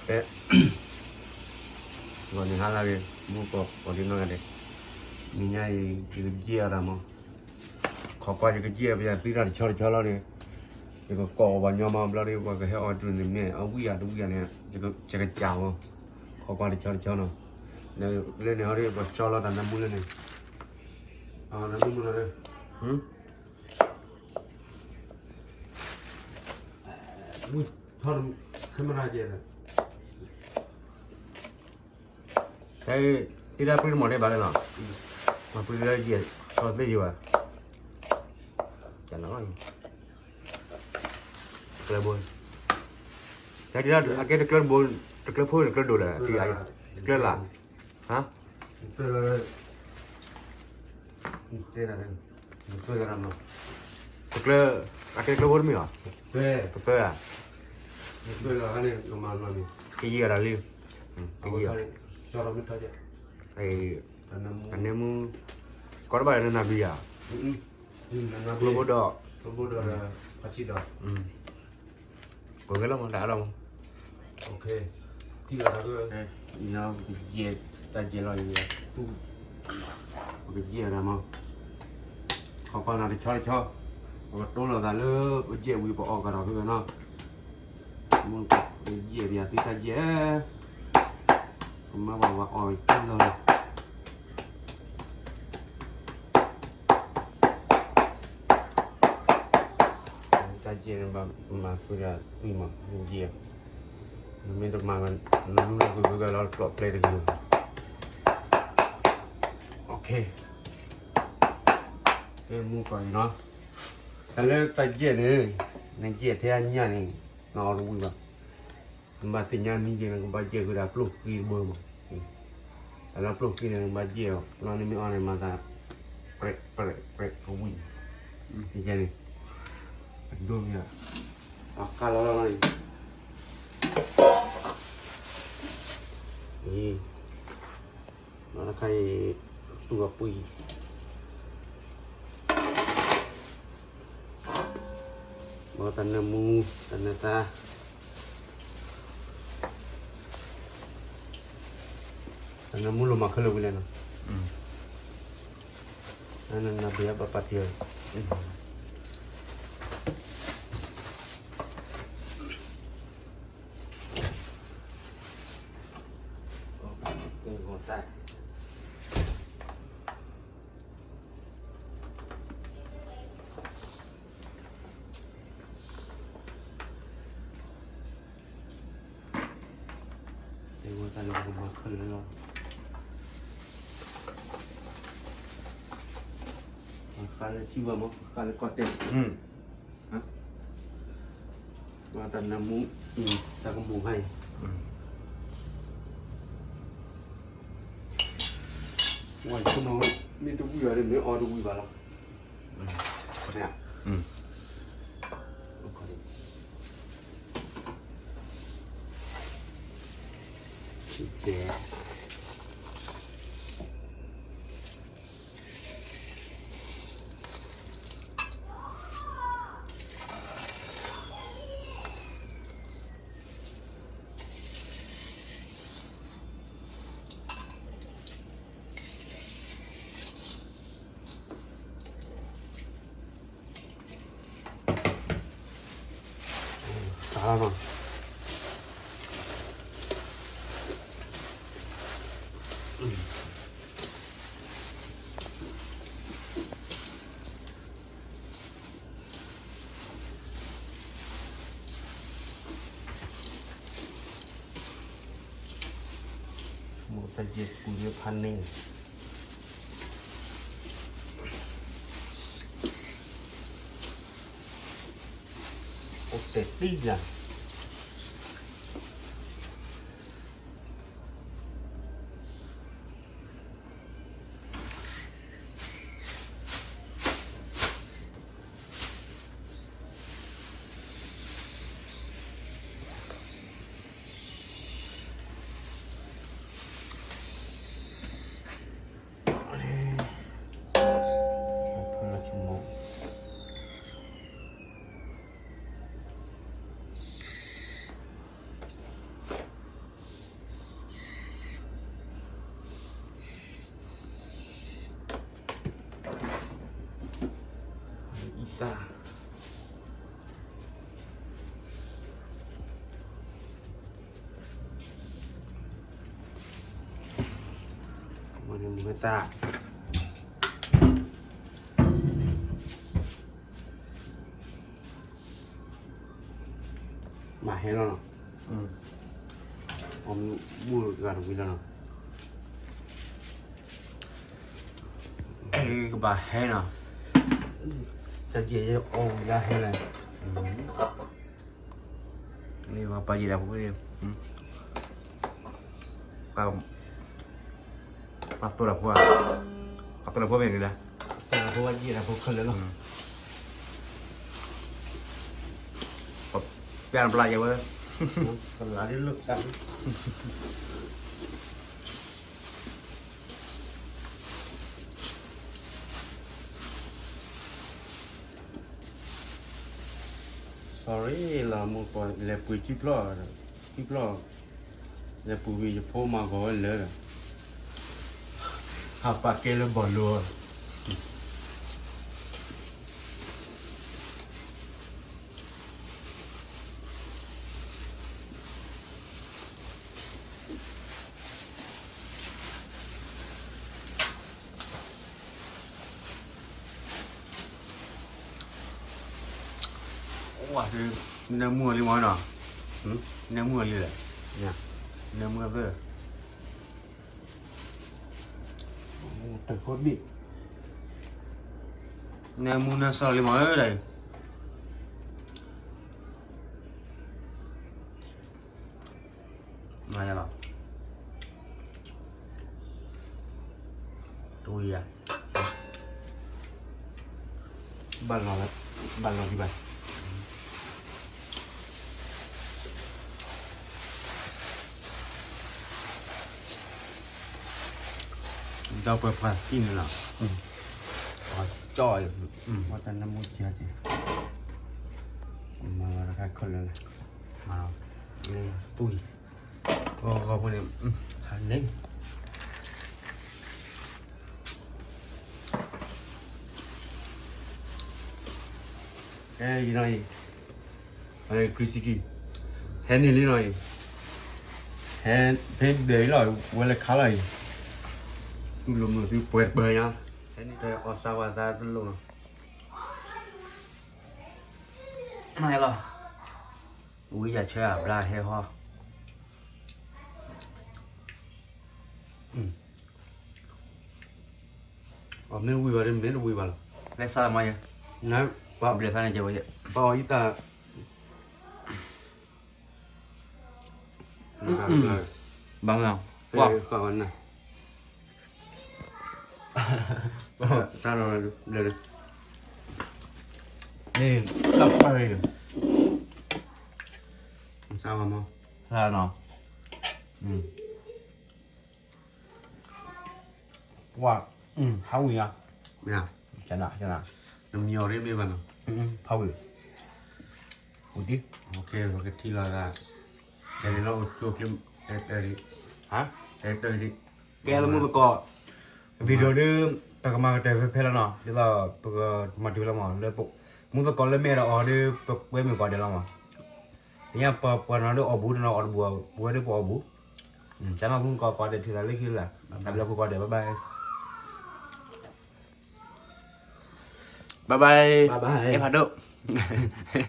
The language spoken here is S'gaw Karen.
တဲ, ဂီၤန့ၣ်ဟါလၢအဂ့ၤ, မူကီၢ် ကီၢ်ဒံနီၢ်ဂၤဒဲး, နံၤညါအံၤ ယကယဲၢ်အီၤတၢ်မး, ခိးကွၢ်ယကယဲၢ်ပယၤသုတၢ်တဆီတဆီလီၤန့ၣ်, ယကကိးအီၤပှၤညီမးဘျီဒီး ပှၤကဟဲအီၣ်ဒုးန့ၣ်မ့ၢ် အဝံၣ်အတဝံၣ်ဧါန့ၣ်, ယကကးဝဲ, ခိးကွၢ်တဆီတဆီနီၤ, လၢန့ၣ်ဟီဒီး ပှၤကၠီလီၤတၢ်နၢမူလၢန့ၣ်, နၢမူလၢန့ၣ်, ဝံၣ်ထီၣ် camera ကဲဒီး တၢ်ပြံတမီၢ်ဒံးဘၣ်လၢနီၤ, မၤပြံလၢယဲၢ် ဆီသ့ယံၤဘၣ်, ကနၤလီၤ, တကျၢဘိ, တၢ်ဒ်အကဲတကျၢဘိ, တကျၢဖိတကျၢဒိၣ်လဲၣ်, တကျၢလာ်, ဟါ, တကျၢ, အကဲတကျၢဖိတမ့ၢ်လီၤ, ကသၢဧါ, ကယံာ်အီၤတၢ်လံ, ကယံာ်အီၤ, အနဲမူ, ကီတဘၣ်နနၢ်ဘျုးယၤ, ကျိဘိဒီး, ပဂဲၤလီၤမး တၢ်အါလီၤမး, ပကယဲၢ်တၢ်ယဲၢ်လီၤ, ပကယဲၢ်တၢ်မး, ခိးကွၢ်နၤတဆီတဆီ, ပကတိလိာ်သးလၢပယဲၢ်ဝံၤပအီၣ်ကဒီးဖဲဝဲနီၤ, မ့ၢ်ပယဲၢ်ပယၤသုတၢ်ယဲၢ်, ကမၤဘၣ်ဝဲအီၣ်ကလီၤ တၢ်ယဲၢ်န့ၣ် ဘၣ်မၤဃုာ်ဒီးသွံၣ်မး, ယဲၢ်, နမ့ၢ်တမၤ, နလူလီၤကွံာ်ကွံာ်လီၤကျိးပျဲတဂ့ၤ, မူကီၢ်အံၤနီၤ, တၢ်လၢတၢ်ယဲၢ်န့ၣ်, နယဲၢ်ထဲအညၣ်န့ၣ်, နအီၣ်တဝံၤဘၣ်, နဘၣ်သ့ၣ်ညါမံယဲၢ်န့ၣ် ကဘၣ်ယဲၢ်ဃုာ်ဒီးပျိၢ်ဃံတဘိမး, တၢ်လၢပျိၢ်ဃံန့ၣ် နဘၣ်ယဲၢ်အီၤ, လီၤနမ့ၢ်အီၣ်န့ၣ် မၤသး, ပြဲးပြဲးပြဲးကဝံၣ်, ယဲၢ်န့ၣ်, အဒိမ့ၢ်, အကါလီၤလီၤလီၤ, အံၤ, ဘၣ်တခါအံၤ, သူၣ်အပှံၤ, ဘၣ်တၢ်နၢမူ, တၢ်နၢသါ, တၢ်နၢမူလီၤမၤခဲလၢာ်ဝံၤလဲၣ်နီၤ, နနၢဘၣ်ပာ်ပာ်တံၢ်, တၢ်လၢပကမၤခဲလၢာ်လီၤ, ဃါလၢထံဘၣ်မး ဃါလၢကီၢ်တဲာ်, တၢ်နၢမူ, တၢ်ကမူၣ်ခါအံၤ, ဝဲဆိကမိၣ်, မ့ၢ်တဝံၣ်ဘၣ်ဒီး မ့ၢ်အီၣ်တဝံၣ်ဘၣ်လီၤ, မိၢ်တၢ်ယဲၢ်ပူၤလၢဖးန့ၣ်, အိၣ်တ့ၢ်တံၢ်ယၤ. မ့ၢ်တၢ် မၤဟဲလီၤနီၤ, အမူၢ်ဂၤတဝံၤလီၤနီၤ, အဲ ကဘၣ်ဟဲနီၤ, တၢ်ကဲအီၣ်ဝံၤလၢဟဲလဲၣ်, လၢပှၤယံၤဒၣ်ဖိ, ပှၤသိၣ်တၢ်ဖိ, ပှၤသိၣ်တၢ်ဖိမ့ၢ်ဂ့ၤလဲၣ်, သိၣ်တၢ်ဖိဝဲယံၤဒၣ်ဖိခဲလၢာ်လီၤ, ပျၢ်နပျၢ်ယဲဝဲ, ကလါဒ်လၢက sorry လီၤ မိၢ်ကီၢ် လဲၤပှ့ၤထံဖျီၣ်, ထံဖျီၣ်, လဲၤပှ့ၤဝံၤယဖိမၤဂီၤဝဲလၢာ်, ဟးပာ်ကဲလၢဘီၣ်လိၤ နၢမူအလံမ့ၢ်နီၤ, နၢမူအလံလဲၣ်, နၢမူသၢ, နၢမူနၢစီလံမ့ၢ်ဒီး မၤယၤလီၤ, တဝံၤယၤ, ဘၣ်လီၤ, ဘၣ်လီၤဒံးဘၣ်, ဒီပုၢ်ဝဲၢ်ပှၤသံန့ၣ်လီၤ, ကၠီၣ်အံၤ, တၢ်နၢမူကၠီၣ်ကၠီၣ်, မၤလီၤတခါခီလၢာ်လၢာ်, မၤလီၤ, လၢသူၣ်အံၤ, ဂီၤဂီၤဖိန့ၣ်, ဟးန့ၣ် အဲ ယနီၤအံၤ, အဲ ခရံစကံ, ဟဲန့ၢ်လံနီၤအံၤ, ဟဲ ဖဲဒၢးအံၤလီၤ ဝဲလၢခါလီၤအံၤ, တူၢ်လိာ်မုာ်သုပှဲၤတပၢၤညါ, ဟဲန့ၢ်တၢ်အီၣ်စၢ်ဝဲသးတလိၣ်နီၤ, နလီၤ, ဝံယၤဆၢအဘျါဟဲဟီ အမ့ၢ်ဝံၤဘၣ်ဒီး မ့ၢ်တဝံၤဘၣ်လီၤ. လဲၤစးမၤယဲ, ပှၤဘျဲးစးန့ၣ်ကဲဝဲယဲ, ပှၤအီၣ်ယတၢ်, ဘၣ်မနုၤ, ပှၤ, စးလီၤ, န့ၣ်, တၢ်ပှၢ်ရ့ၣ်, စးလီၤမး, စးလီၤနီၤ. ပှၤ, ဟးဝံၤဧါ, မ့ၢ်, ကနၣ်, ကနၣ်, နမံၤအီၤရ့မ့ၢ်ဘၣ်နီၤ, ဖးဝံၤ, ဝံၤဒံး, ပကထံၣ်လီၤသး, ကဲန့ၣ်လီၤအိၣ်ကၠိချ့, တဲတၢ်ဒံး, ဟါ, တဲတၢ်ဒံး, ကဲလၢမူသကိး, ဝံၤဒီးဒုး, ပကမၤကတၢၢ်ဖဲဖဲလီၤနီၤ, ဒ်သိးပကမၤတုၤလီၤမး, လၢမူသကိးလၢမ့ၢ်ဒီးအီၤဒီး ပကွဲမုာ်ပှၤဒဲးလီၤမး. ညါပှၤပှၤနီၤဒုးအီၣ်ဘူးတနီၤအီၣ်တဘူး, ပဝဲဒၣ်ပအီၣ်ဘူး, ကနၣ်မူသကိးကိးဂၤဒဲးထံၣ်သးလၢခံလၢ်, တၢ်ဘျုးကိးဂၤဒဲး, bye bye, bye bye, အဲၣ်ဖးဒိၣ်.